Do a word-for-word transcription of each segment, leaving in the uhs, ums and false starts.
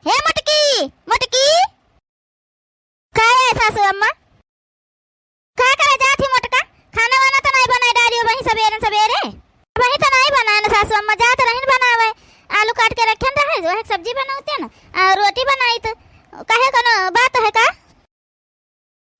हे मोटकी, मोटकी। का है सासू अम्मा? का करे जात ही मोटका? खाना वाना तो नाहीं बनाए डालियो वही सबेरे सबेरे? वही तो नाहीं बनाए न सासू अम्मा, जात रहिन बनावे। आलू काट के रखन रहे, वही सब्जी बनौते न, आ रोटी बनाई तो। काहे कोनो बात है का?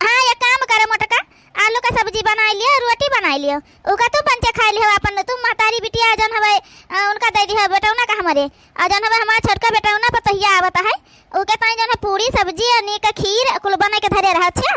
हाँ, एक काम करे मोटका, आलू का सब्जी बनाई लियो, रोटी बनाई लियो, उका तू पंचे खाई लियो अपन, तू महतारी बिटिया जौन हवे, अ, उनका दे दियो बेटौना का हमरे, और जौन हवे हमार छोटका बेटौना पतोहिया आवत है, उके ताई जौन है पूरी सब्जी और नीक खीर कुल बनाई के धरे रहा। अच्छा,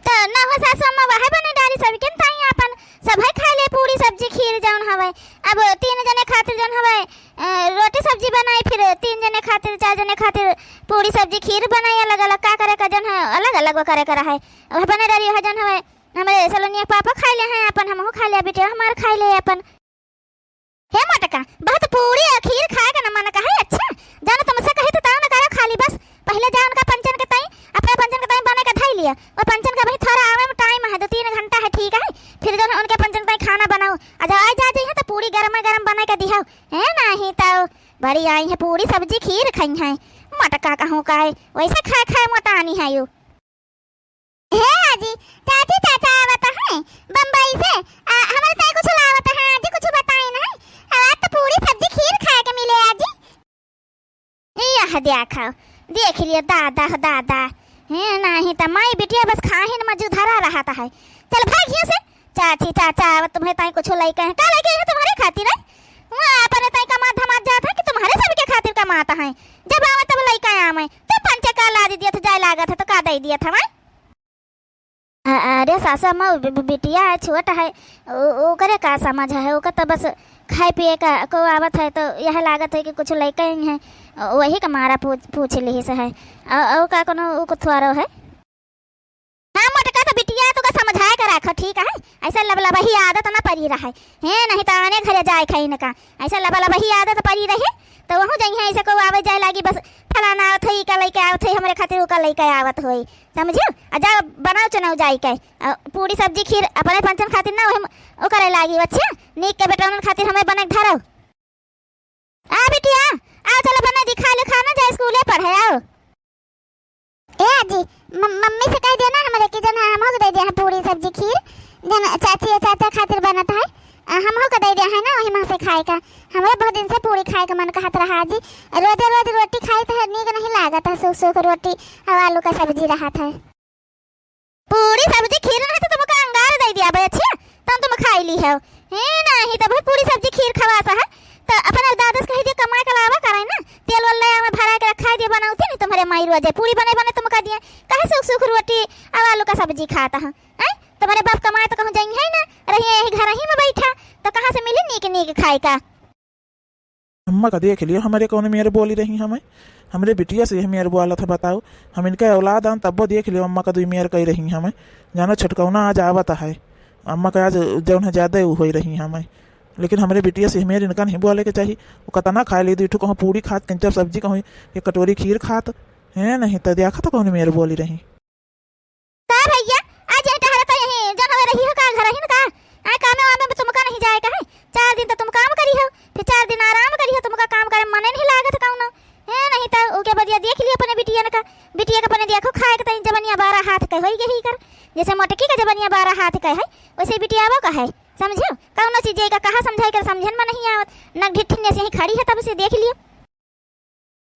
तो ना हो सासू अम्मा, वह बने डाली सबके ताई अपन, सभे खाई ले पूरी सब्जी खीर जौन हवे। अब तीन जने खातिर जौन हवे, अ, रोटी सब्जी बनाई, फिर तीन जने खातिर, चार जने खातिर पूरी सब्जी खीर बनाई, अलग अलग का करे का जौन है, अलग अलग करे का रहे। वह बने डाली वह जौन हवे, हमरे सलोनिया के पापा खाई ले हैं अपन, हमहू खाई ले, बिटिया हमार खाई ले अपन। हे मोटका, बहुत पूरी और खीर खाए का न मन का है। अच्छा, जानो तुमसे कही तो ताव न करो खाली, बस पहिले जा उनका पंचन के ताई, अपने पंचन के ताई बने के धई लिया। वो पंचन का भाई थोड़ा आवे में टाइम है, दो तीन घंटा है, ठीक है। फिर जौन उनके पंचन के ताई खाना बनाओ, आ जाओ, आ जा जाइए तो पूरी गरम गरम बने के दिहो। है नाहीं तो बड़ी आई है पूरी सब्जी खीर खाई है। मोटका कहूँ का है, वैसे खाए खाए मोटानी है यू। हे आजी, चाची चाचा आवत हैं बम्बई से, आ, हमरे ताई कुछ लावत हैं आजी, कुछ बताई नहीं। आज तो पूरी सब्जी खीर खाए के मिले आजी। यह देखो, देख लियो दादा हो दादा। हे नाहीं त माई बिटिया बस खाहिन में जुधरा रहत है। चल भाग हियाँ से। चाची चाचा आवत तुम्हरे ताई कुछ लइके हैं। का लइके हैं तुम्हरे खातिर है? वहाँ अपने ताई कमात धमात जात है कि तुम्हरे सबके खातिर कमात है? जब आवे तब लइके आवे। तो पंचे का लाद दियत जाए लागत है तो का दे दियत हमें? अ-, अरे सासू अम्मा, बि-, बि-, बिटिया है, छोट है, ओ-, ओकरे का समझ है, ओकर तो बस खाए पिए का को आवत है, तो यह लागत है कि कुछ लइके आई हैं, वही का मारा पूछ, पूछ लिहिस है। औ-, औ का कोनो उ थोरो है? हाँ मोटका, तो बिटिया तो का समझाए के रखो, ठीक है? ऐसा लबलबही आदत ना परी रहे, हैं, नहीं तो आने घरे जाए खाई न का। ऐसा लबलबही आदत परी रहे, तो वहू जइहे ऐसे को आवे जाए लागी, बस फलाना आवत है, ई का लइके आवत है, हमरे खातिर उ का लइके आवत होई। समझियो? आ जाओ, बनाओ चुनाव जाई के। आ, पूरी सब्जी खीर अपने पंचन खातिर ना, ओहे म-, ओ करे लागी, अच्छा? नीक के बेटौनन खातिर हमें बने के धरो। आ बिटिया, आओ चलो बने दिखा ले खाना, जा स्कूले पढ़े आओ। ए आजी, म-, मम्मी से कह देना हमरे कि जन हमहू के दे दे पूरी सब्जी खीर, जन चाची और चाचा खातिर बनत है, आ, हमहू के दे दे है ना, वही में से खाए का। हमरे बहुत दिन से पूरी खाए का मन कहत रहा आजी। रोजे रोज रोटी खाई तो नीक नहीं लागत है, सूख सूख रोटी और आलू का सब्जी रहत है। पूरी सब्जी खीर ना है तो तुमका अंगार दे दिया बे, अच्छा? तब तुम खाई ली हो। हे नहीं, तब पूरी सब्जी खीर खवास है। तो अपने दादा से कह दिया, कमाए के लावा करे ना, तेल वेल ले आवे, भरा के रखा दिया, बनावती नहीं तुम्हरे माई रोजे पूरी बने बने तुमका दिए। काहे सूख सूख रोटी और आलू का सब्जी खाता है? हैं? तुम्हरे बाप कमाए तो कहूँ जाइहे ना, रहिए यही घर ही में बैठा, तो कहाँ से मिली नीक नीक खाए का? अम्मा का देख लियो, हमरे कौन मेर बोली रही हमें, हमरे बिटिया से यह मेर बोलत है, बताओ। हम इनके औलाद आन तब्बो देख लियो, अम्मा का दुई मेर कही रही हमें। जानो छटकौना आज आवत है, अम्मा का आज जौन है ज्यादा उ होई रही हमें, लेकिन हमरे बिटिया से यह मेर इनका नहीं बोले के चाही। वो कतना खाए ली, दुई ठो कहूँ पूरी खात, कंचर सब्जी कहूँ एक कटोरी खीर खात, हैं नहीं तो देखा तो कौन मेर बोली रही। का भैया, आज यही टहरत है, यही जौन हवे रही हो का, घर ही न का? आ, कामे वामे में तुमका नहीं जाए का है? चार दिन तो तुम काम करी हो, फिर चार दिन आराम करी हो, तुमका काम करे में मने नहीं लागत कौनो। हे नहीं तो ओके बदिया देख लियो अपने बिटियन का, बिटिया के अपने देखो खाए के तई जबनिया बारह हाथ के होई गई कर, जैसे मोटकी का जबनिया बारह हाथ के है, वैसे बिटियावो का है, समझो? कौनो चीज का कहा समझाई कर समझन में नहीं आवत, नक ढिठिन से ही खड़ी है, तब से देख लियो।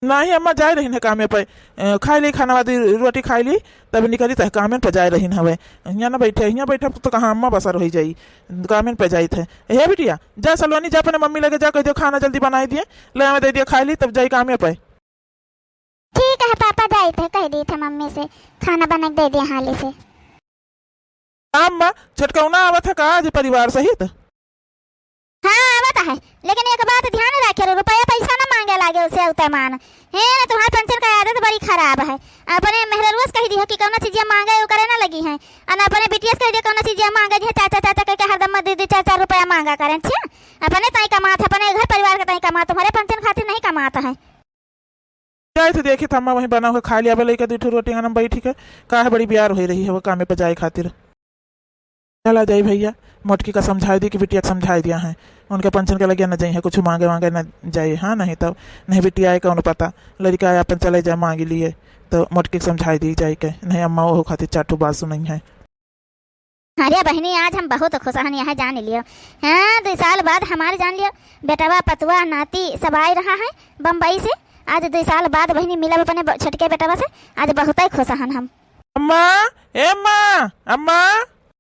नाही अम्मा, जाए रहिन है कामे पे, अ, खाए ली खाना वादी रोटी खाए ली, तब निकली त कामेन पे जाए रहिन हवे। हियाँ ना बैठे, हियाँ बैठे तो कहाँ अम्मा बसर होई जाई, कामेन पे जाइत है। हे बिटिया, जा सलोनी, जा अपने मम्मी लगे जा, कह दियो खाना जल्दी बनाई दिए, ले आवे दे दिए खाए ली, तब जाई कामे पे। ठीक है पापा, जाइत है, कह दी थे मम्मी से खाना बना के दे दिए हाली से। अम्मा, छटकौना आवत है का आज परिवार सहित? हाँ, आवत है, लेकिन एक बात ध्यान रखे, रुपया पैसा ना मांगे लागे उसे उतमान। हे, तुम्हारे पंचन का आदत बड़ी खराब है। अपने मेहररुआ से कह दी हो कि कौनो चीजिया मांगे, वो करे ना लगी है। और ना अपने बिटिया से कह दियो कौनो चीजिया मांगे, जे चाचा, चाचा कह के हरदम दे दे, चार, चार रुपया मांगा करें। अच्छा, अपने ताई कमात है, अपने घर परिवार के ताई कमात, तुम्हारे पंचन खातिर नहीं कमात है। जाए थे देखी थम्मा वहीं बना हुआ खा लिया, अब लइका दुई ठो रोटी आंगन में बैठी के, काहे बड़ी बियार होई रही है वो कामे पे जाए खातिर। चला जाई भइया, मोटकी का समझाइ दी कि बिटिया के समझाइ दिया है, उनके पंचन के लगे न जाइहैं, कुछ माँगे वाँगे न जाई, हाँ, नहीं तउ नहीं बिटिया है कउन पता, लड़िका है आपन चले जाए माँगि लिए, तउ मोटकी के समझाइ दी जाइके, नहीं अम्मा ओहू खातिर चार ठो बात सुनइहैं। अरे बहिनी, आज हम बहुत खुश हन, यह जान लियो। हाँ, दुइ साल बाद हमार जान लियो, बेटवा, पतुआ, नाती सब आइ रहा है बम्बई से। आज दुइ साल बाद बहिनी मिलब अपने ब-, छोटके बेटवा से, आज बहुतै खुश हन हम। अम्मा, ए अम्मा, अम्मा।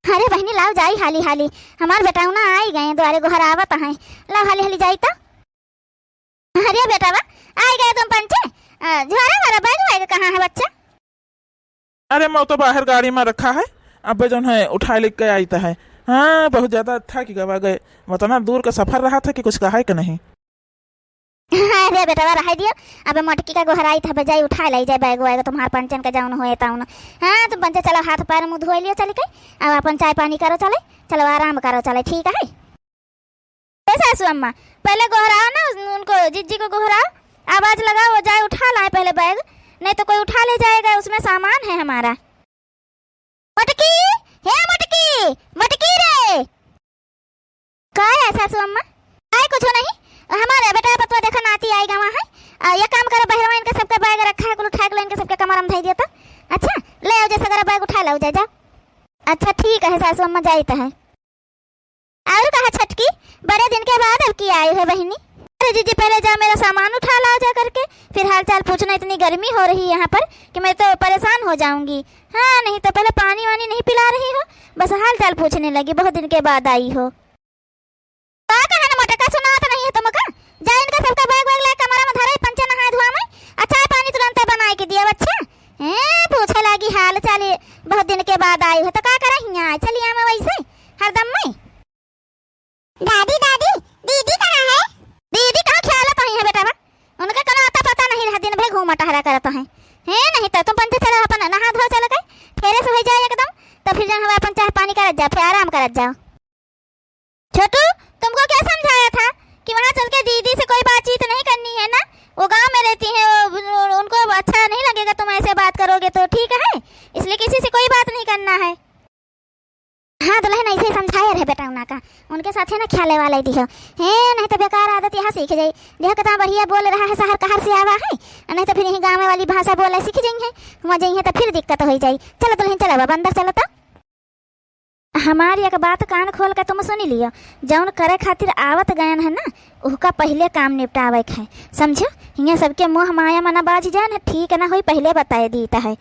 अरे बहिनी, लाव जाई हाली हाली, हमार बेटउना आइ गए, दुआरे गोहरावत हैं, लाव हाली हाली जाई त। अरे बेटवा, आइ गए तुम पंचे? अ, झोरा भरा बैग वैग कहाँ है बच्चा? अरे, मैं तो बाहर गाड़ी में रखा है, अबे जौन है उठाए लेके आई त है। हाँ, बहुत ज्यादा थक गवा गए, उतना दूर का सफर रहा था कि कुछ कहा है कि नहीं। अरे बेटवा, रह दियो, अबे मोटकी का गोहराई था, अबे जाई उठाए लाई जाए बैग वैग तुम्हार पंचन का जौन होए तौन। हाँ, तुम पंचे चलो हाथ पैर मुँह धोए लियो चल के, अब अपन चाय पानी करो चले, चलो आराम करो चले, ठीक है? ए सासू अम्मा, पहले गोहराओ ना उन-, उनको, जिज्जी को गोहराओ, आवाज लगाओ, वो जाए उठा लाए पहले बैग, नहीं तो कोई उठा ले जाएगा, उसमें सामान है हमारा। मोटकी, हे मोटकी, मोटकी रे। का है सासू अम्मा? आए कुछ नहीं, हमारे बेटा पतवा देखा नाती आए गवा है। आ, ये काम करो, बहरवा इनका सबका बैग रखा है, कुल उठा के लो, इनके सबके कमर में धई दियो तो। अच्छा, ले आओ, जैसे करो बैग उठा लो, जा, जा। अच्छा ठीक है सासू अम्मा, जाइत है। और कहा छटकी, बड़े दिन के बाद अब की आई है बहिनी? अरे जीजी, पहले जा मेरा सामान उठा लाओ जा करके, फिर हाल चाल पूछना। इतनी गर्मी हो रही है यहाँ पर कि मैं तो परेशान हो जाऊंगी। हाँ, नहीं तो पहले पानी वानी नहीं पिला रही हो, बस हाल चाल पूछने लगी, बहुत दिन के बाद आई हो। का कहा न मोटका, सुनात नहीं है तुमका? जा इनका सबका बैग वैग ला कमरा में धरे, पंचे नहाए धोआ में, आ चाय पानी तुरंत बनाए के दिया बच्चा। हैं, पूछे लागी हाल चाल, ये बहुत दिन के बाद आई हो तो का करा हियाँ, चली आवे वैसे हरदम में। दादी, दादी, दीदी कहाँ है? दीदी कहाँ ख्याल तो ही है बेटा बा, उनका कोनो आता पता नहीं रहा, दिन भर घूमा टहरा करत हैं। हैं, नहीं तो तुम पंचे चलो अपन नहा धो चलो के, ठेरे से हो जाए एकदम, तो फिर जौन हवा अपन चाय पानी करत जाओ, फिर आराम करत जाओ। छोटू, तुमको क्या समझाया था कि वहाँ चल के दीदी से कोई बातचीत नहीं करनी है ना? वो गांव में रहती हैं, वो, वो, उनको अच्छा नहीं लगेगा तुम ऐसे बात करोगे तो, ठीक है? इसलिए किसी से कोई बात नहीं करना है। हाँ दुलहिन, ऐसे ही समझाए रहे बेटा उना का, उनके साथे ना ख्याले वाले दिहो। हे, नहीं तो बेकार आदत यहाँ सीख जाई। देखो कितना बढ़िया बोल रहा है, शहर कहर से आवा है, नहीं तो फिर यही गाँव वाली भाषा बोले सीख जाई है, हुआ जाई है तो फिर दिक्कत हो जाई। चलो दुलहिन, चलो अब अंदर चलो तो। हमारी एक बात कान खोल के तुम सुनी लियो, जौन करे खातिर आवत गयन है ना, उहका पहिले काम निपटावे के है, समझो? हियाँ सबके मोह माया में ना बाझ जाए ना, ठीक ना होई, पहिले बताए दीत है।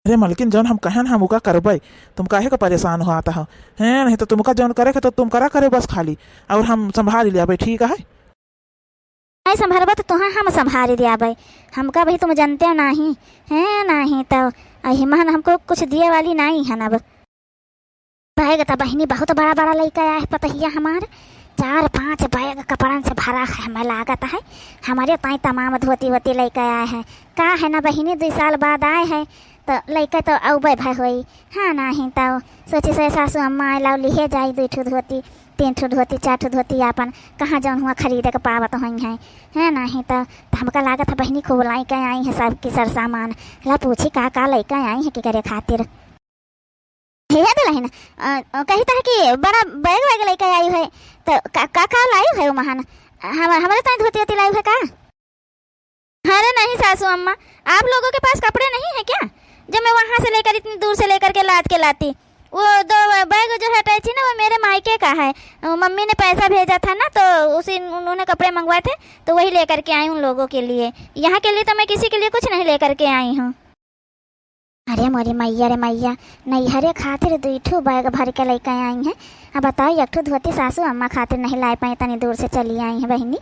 अरे मलकिन, जौन हम कहन हम उका करबै, तुम काहे का परेशान होत हो? हैं, नहीं तो तुमका जौन करे के तो तुम करा करे बस खाली, और हम संभाल लियाबै, ठीक है? नहीं संभरबा तो तुहा हम संभाल लियाबै, हमका भाई तुम जानते हो नहीं, हैं, नहीं तो अही महन हमको कुछ दिए वाली नहीं है अब। बैग त बहिनी बहुत बड़ा बड़ा लइके आए है पतहिया हमार, चार पाँच बैग कपड़न से भरा है, हमें लागत है हमारे ताई तमाम धोती वोती लइके आए है। का है ना बहिनी, दुई साल बाद आए है तो लइके तो अउबे भय होई, हाँ नाही तो सोची सोए सासू अम्मा आए लाओ लिहे जाई दुई ठो धोती, तीन ठो धोती, चार ठो धोती आपन कहाँ जौन हुआ खरीदे के पावत होई है, है नाही तो, तो हमका लागत है बहिनी खूब लइके आई है सबकी सर सामान। ला पूछी का का लइके आई है केकरे खातिर। हे दुलहिन, अ, अ, कही त है कि बड़ा बैग वैग लइके आई है, तो का, का, का लाई है वो महान? हम, हमारे ताई धोती वोती लाई है का? अरे नहीं सासू अम्मा, आप लोगों के पास कपड़े नहीं है क्या, जो मैं वहाँ से लेकर, इतनी दूर से लेकर के लाद के लाती? वो दो बैग जो है अटैची ना, वो मेरे मायके का है, वो मम्मी ने पैसा भेजा था ना, तो उसी, उन्होंने कपड़े मंगवाए थे, तो वही लेकर के आई उन लोगों के लिए। यहाँ के लिए तो मैं किसी के लिए कुछ नहीं लेकर के आई हूँ। अरे मोरी मइया रे मइया, नैहरे खातिर दुई ठो बैग भर के लइके आई हैं। अब बताओ, एक ठो धोती सासू अम्मा खातिर नहीं लाए पाई, इतनी दूर से चली आई हैं बहिनी।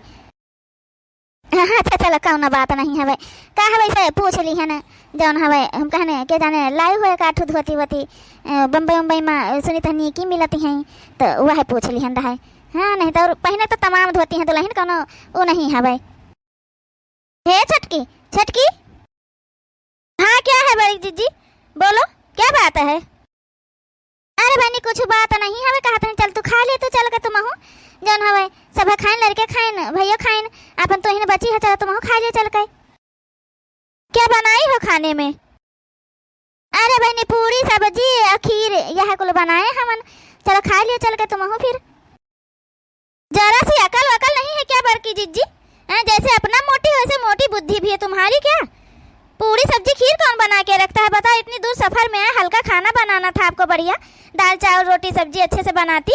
अच्छा चलो, कौनो बात नहीं हवे। का हवे से पूछ लिहन, जौन हवे हम कहने के जाने लाई हुए का ठो धोती वोती, अ, बम्बई उम्बई में सुनी तहनी की मिलती हैं, तो वह पूछ लिहन रहे। हाँ, नहीं तो और पहने तो तमाम धोती हैं दुलहिन, कौनो वो नहीं हवे। हे छटकी, छटकी। हाँ, क्या है बड़ी जीजी? बोलो, क्या बात है? अरे बहिनी, कुछ बात नहीं हवे, कहत हैं, चल तू खा ले, तू चल के तुमहू, जौन हवे, सभे खाइन, लड़के खाइन, भइयो खाइन, आपन तोहिन बची है, चलो तुमहू खा लियो चल के। क्या बनाई हो खाने में? अरे बहिनी, पूड़ी सब्जी अ खीर यह कुल बनाए हमन। चलो खाइ लियो चल के तुमहू फिर। जरा सी अकल वकल नहीं है क्या बड़की जिज्जी? हैं, जैसे अपना मोटी वैसे मोटी बुद्धि भी है तुम्हारी क्या? पूड़ी सब्जी खीर कौन बना के रखता है बताओ? इतनी दूर सफर में आए, हल्का खाना बनाना था आपको बढ़िया, दाल चावल रोटी सब्जी अच्छे से बनाती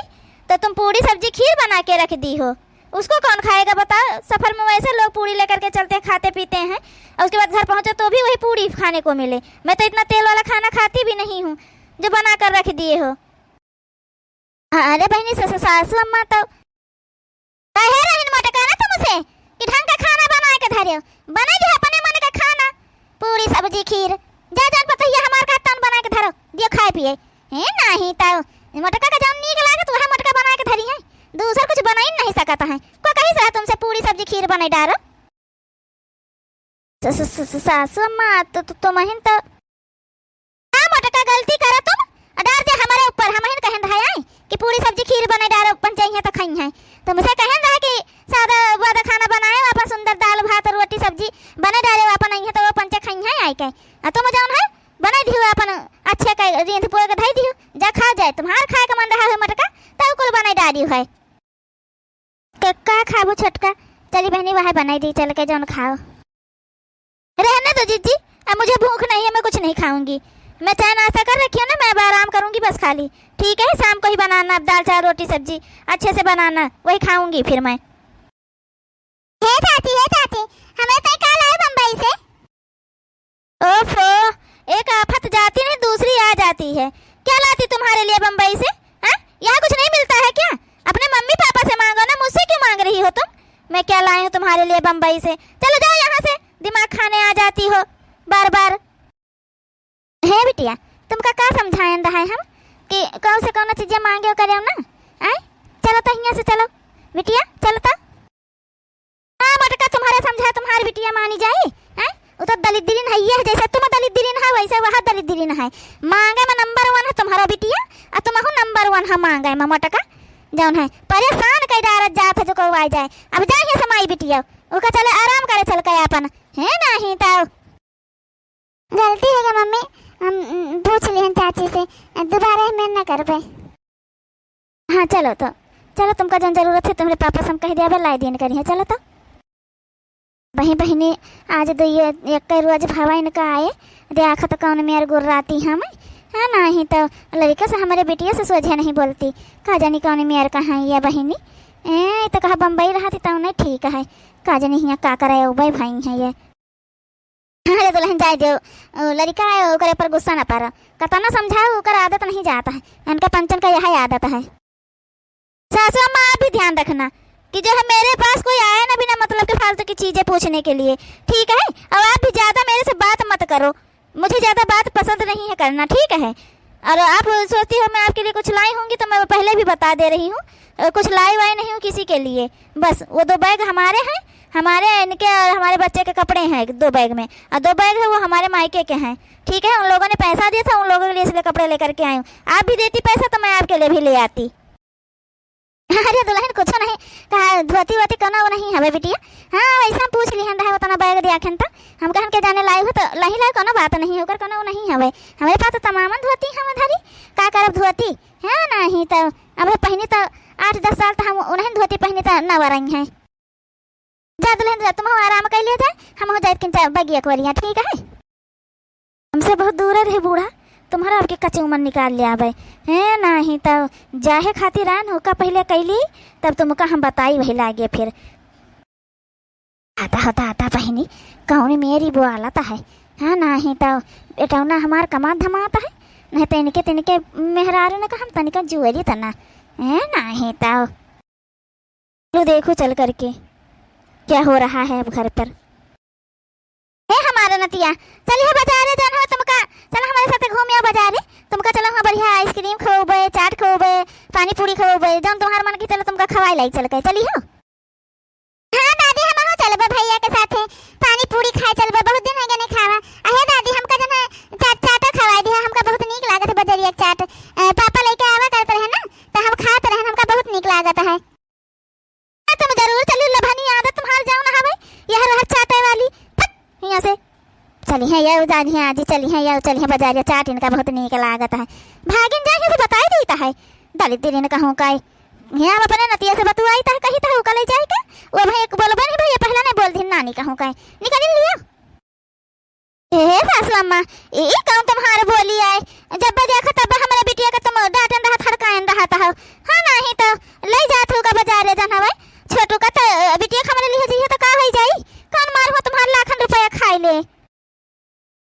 तो तुम पूड़ी सब्जी खीर बना के रख दी हो। उसको कौन खाएगा बताओ? सफर में वैसे लोग पूड़ी लेकर के चलते हैं, खाते पीते हैं, और उसके बाद घर पहुँचो तो भी वही पूड़ी खाने को मिले। मैं तो इतना तेल वाला खाना खाती भी नहीं हूँ जो बना कर रख दिए हो। अरे बहिनी, स-, स-, सासू अम्मा तो कहे रहिन मोटका ना तुमसे कि ढंग का खाना बनाए के धरियो, बनाइ दियो अपने मन का खाना, पूड़ी सब्जी खीर, जा जौन पतोहिया हमार का तौन बनाए के धरो, दियो खाए पिए। हे नाही तो मोटका का जौन नीक लागत वह मोटका बनाए के धरी है, दूसर कुछ बनाइ नहीं सकत है। को कही से तुमसे पूड़ी सब्जी खीर बनाइ डारो। स-, स-, स-, स-, सासू अम्मा, तो, तो, तुमहिन तो, का मोटका गलती करा तुम, और डार दे हमरे ऊपर, हमहिन कहन रहे हैं कि पूड़ी सब्जी खीर बनाइ डारो, अपन चाहिए तो खाई हैं। तुमसे कहन रहे कि सादा वादा खाना बनाए, अपन सुंदर दाल भात रोटी सब्जी बनाइ डारे, अपन आई है तो वो पंचे खाई हैं आइ के। आ तुम जौन है, बनाइ दियो अपन अच्छे का रींध पोए के धई दियो, जा खा जाए, तुम्हार खाए का मन रहा है मोटका, तब कुल बनाइ डारियो है। के का खाबू छोटका? चली बहिनी, वह बनाइ दी चल के, जौन खाओ। रहने दो जिज्जी, अब मुझे भूख नहीं है, मैं कुछ नहीं खाऊंगी। मैं चाय नाश्ता कर रखी हूँ ना, मैं अब आराम करूंगी बस खाली। ठीक है, शाम को ही बनाना अब दाल चावल रोटी सब्जी अच्छे से बनाना, वही खाऊंगी फिर मैं। हे चाची, हे चाची, हमें तो कल आए बम्बई से। ओफो, एक आफत जाती नहीं दूसरी आ जाती है। क्या लाती तुम्हारे लिए बम्बई से? हाँ, यहाँ कुछ नहीं मिलता है क्या? अपने मम्मी पापा से मांगो ना, मुझसे क्यों मांग रही हो तुम? मैं क्या लाई हूँ तुम्हारे लिए बम्बई से? चलो जाओ यहाँ से, दिमाग खाने आ जाती हो बार बार। हे बिटिया, तुमका का समझाएन रहा है हम कि कौन से कौनो चीजें मांगे करे ना? आय, चलो तो हियाँ से चलो बिटिया, चलो तो। हाँ मोटका, तुम्हारे समझा तुम्हार बिटिया मानी जाई? हैं? वो तो दलिद्दरिन है, ये है, जैसे तुम दलिद्दरिन है वैसे वह दलिद्दरिन है। मांगे में नंबर वन है तुम्हारा बिटिया, और तुमहू नंबर वन है मांगे में मोटका। जौन है परेशान कई डारत जात है जो कहू आ जाए। अब जाए है समाई बिटिया, ओका चले आराम करे चल के अपन, है नहीं तो। गलती हो गई मम्मी, हम, उम, पूछ लिहन चाची से, दोबारा हम ना करबे। हाँ चलो तो, चलो तुमका जौन जरूरत है तुम्हरे पापा से हम कह दिया बे लाई दिन करी है, चलो तो। बही बहिनी, आज दो ये एक के रोज भावा इनका आए, देखा तो कौन मेर गुर्राती हम, है नहीं तो लड़का से हमरे बिटिया से सोझे नहीं बोलती, का जानी कौन मेर का है ये बहिनी। ए, तो कहा बम्बई रहती तो नहीं ठीक है, का जानी हियाँ का करे उबे भाई है ये। अरे दुल्हन जाए दो, उ लड़िका है, ओकरे पर गुस्सा न पारा। कतना समझाओ, ओकर आदत नहीं जात है। इनका पंचन का यह आदत है। सासू अम्मा, आप भी ध्यान रखना कि जो है मेरे पास कोई आए ना बिना मतलब के फालतू की चीजें पूछने के लिए, ठीक है? और आप भी ज्यादा मेरे से बात मत करो, मुझे ज्यादा बात पसंद नहीं है करना, ठीक है? और आप सोचती हो मैं आपके लिए कुछ लाई होंगी, तो मैं पहले भी बता दे रही हूँ, अ, कुछ लाई वाई नहीं हूँ किसी के लिए। बस वो दो बैग हमारे हैं, हमारे, इनके और हमारे बच्चे के कपड़े हैं दो बैग में, और दो बैग है वो हमारे मायके के हैं, ठीक है? उन लोगों ने पैसा दिया था, उन लोगों के लिए इसलिए कपड़े लेकर के आई हूँ। आप भी देती पैसा तो मैं आपके लिए भी ले आती। अरे दुल्हन, कुछो नहीं, कहा धोती वोती कोनो नहीं हवे बिटिया। हाँ, वैसा पूछ लिहन रहे, उतना बैग दिया खेन त हम कहन के जाने लाई हो तो लही लाई, कोनो बात नहीं, ओकर कोनो नहीं हवे। हमरे पास तो तमामन धोती हम धरी, का करब धोती, है नहीं तो अब पहनी तो आठ दस साल तो हम उन्हें धोती पहनी तो न वरई है। जा दुल्हन जा, तुम आराम कर लिया जाए, हम हो जाए किन बगिया कोरिया, ठीक है? हमसे बहुत दूर रहे बूढ़ा, तुम्हारा आपके कचौमन निकाल ले आवे। हैं, नाही तब जाहे खातिर आन, ओका पहिले कैली, तब तुमका हम बताई वही लागे फिर। आता होता आता बहिनी, कौन मेरी बोआलत है? हाँ, नाही तब एटौना हमार कमात धमात है, नहीं तो इनके तिनके मेहरारू ने कहा हम तनिका जुअरी तना। हैं, नाही तब। लो देखो चल करके क्या हो रहा है अब घर पर। हे हमारा नतिया, चलिए बाजारे जाना हो तुमका, चल हमारे साथे घूम आओ बाजारे, तुमका चलो वहाँ बढ़िया आइसक्रीम खवाबे, चाट खवाबे, पानी पूरी खवाबे, जौन तुम्हार मन की चलो तुमका खवाई लाई चल के, चली हो? हाँ दादी, हम हो चलबे भैया के साथे, पानी पूरी खाए चलबे, बहुत दिन हो गया नहीं खावा। अहे दादी, हमका जन है चाट, चाटा खवाई दिया, हमका बहुत नीक लागत है बजरिया के चाट। अ, पापा लेके आवा करत रहे ना, तो हम खात रहे, हमका बहुत नीक लागत है। तुम जरूर चलू, लभनी आदत तुम्हार जाओ ना हवे, यह रहर चाटे वाली। फट, यहाँ से चलिहैं यौ, जानिहैं आज ही चलिहैं यौ, चलिहैं बजारिया, चाट इनका बहुत नीक लागत है। भागिन जाइहैं से बताई दीत है, दलिद्दर इनका हूँ का। हियाँ अपने नतिया से बतुआइत है, कहित है उका लइ जाइके। वो भाई एक बोलबे नहीं भइया, पहला नहीं बोल दिहिन नानी कहूँ का। निकलिन लियो। हे, हे सासू अम्मा, ई, ई कौन तुम्हार बोली आय? जब देखो तब हमरे बिटिया के तुम डांटन रहत, हड़कायन रहत हो। हाँ, नाहीं तो लइ जात हो का बजारे जन हवै। छोटू का तो, अ, बिटिया के हमरे लिहे जइहे तो का होइ जाई? कौन मार हो तुम्हार लाखन रुपया खाइ ले?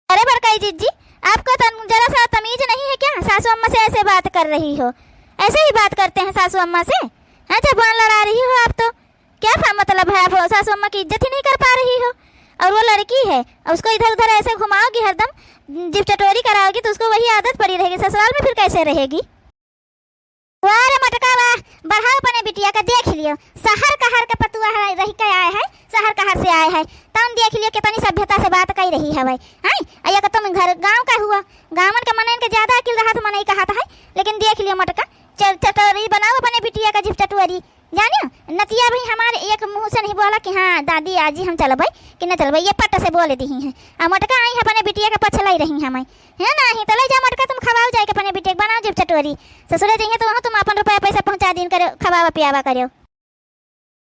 अरे बड़काई जिज्जी, आपको तन-, जरा सा तमीज नहीं है क्या? सासू अम्मा से ऐसे बात कर रही हो, ऐसे ही बात करते हैं सासू अम्मा से? हाँ, जबान लड़ा रही हो आप तो। क्या फा-, मतलब है, आप सासू अम्मा की इज्जत ही नहीं कर पा रही हो? और वो लड़की है, और उसको इधर उधर ऐसे घुमाओगी हरदम, जिप चटोरी कराओगी तो उसको वही आदत पड़ी रहेगी, ससुराल में फिर कैसे रहेगी? वाह रे मोटका वाह, बढ़ाओ अपने बिटिया का देख लियो, शहर कहर के पतुआ है, रहि के आए है, शहर कहर से आए है, तब देख लियो कितनी सभ्यता से बात कइ रही हवै, हैं? आ ये कि तुम घर गाँव का हुआ, गाँवन के मनइन के ज्यादा अकिल रहत मनई कहत है, लेकिन देख लियो मोटका, च-, चटोरी बनाओ अपने बिटिया का जिप चटोरी, जानियो, नतिया भी हमार एक मुँह से नहीं बोला कि हाँ दादी आज ही हम चलबै कि न चलबै, ये पट से बोल दिही हैं। आ मोटका आई अपने बिटिया के पछलई रही हमै। है नाहीं, तो लइ जा मोटका, तुम खवाओ जाइके अपने बिटिया के, बनाओ जिप चटोरी। ससुरे जइहैं तो वहाँ तुम अपन रुपया पैसा पहुँचा दीन करो, खवावा पियावा करो।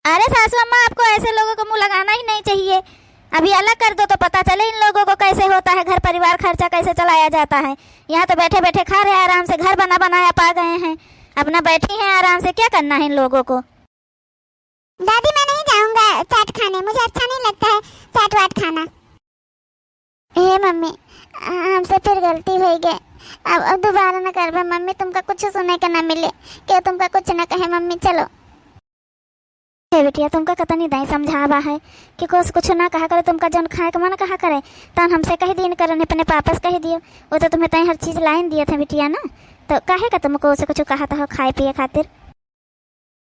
अरे सासू अम्मा, आपको ऐसे लोगों को मुँह लगाना ही नहीं चाहिए। अभी अलग कर दो तो पता चले इन लोगों को कैसे होता है घर परिवार, खर्चा कैसे चलाया जाता है। यहाँ तो बैठे बैठे खा रहे हैं आराम से, घर बना बनाया पा गए हैं, अपना बैठी हैं आराम से, क्या करना है इन लोगों को? दादी, मैं नहीं जाऊंगा चाट खाने, मुझे अच्छा नहीं लगता है चाट वाट खाना। हे मम्मी, हमसे फिर गलती होइ गै, अब, अब दोबारा न करबे मम्मी, तुमका कुछ सुने के न मिले, केहू तुमका कुछ न कहे मम्मी, चलो। हे बिटिया, तुमका कतनी दाई समझावा है कि कोस कुछ ना कहा करे, तुमका जौन खाए के मन कहा करे, तौन हमसे कहि दीन करे, अपने पापा से कहि दियो, वो तो तुम्हें तई हर चीज लाइन दिए थे बिटिया ना, तो काहे का तुमको उसे कुछ कहत हो खाए पिए खातिर?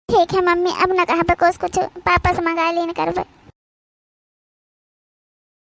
ठीक है मम्मी, अब न कहबे कोस कुछ, पापा से मंगाइ लीन करबे।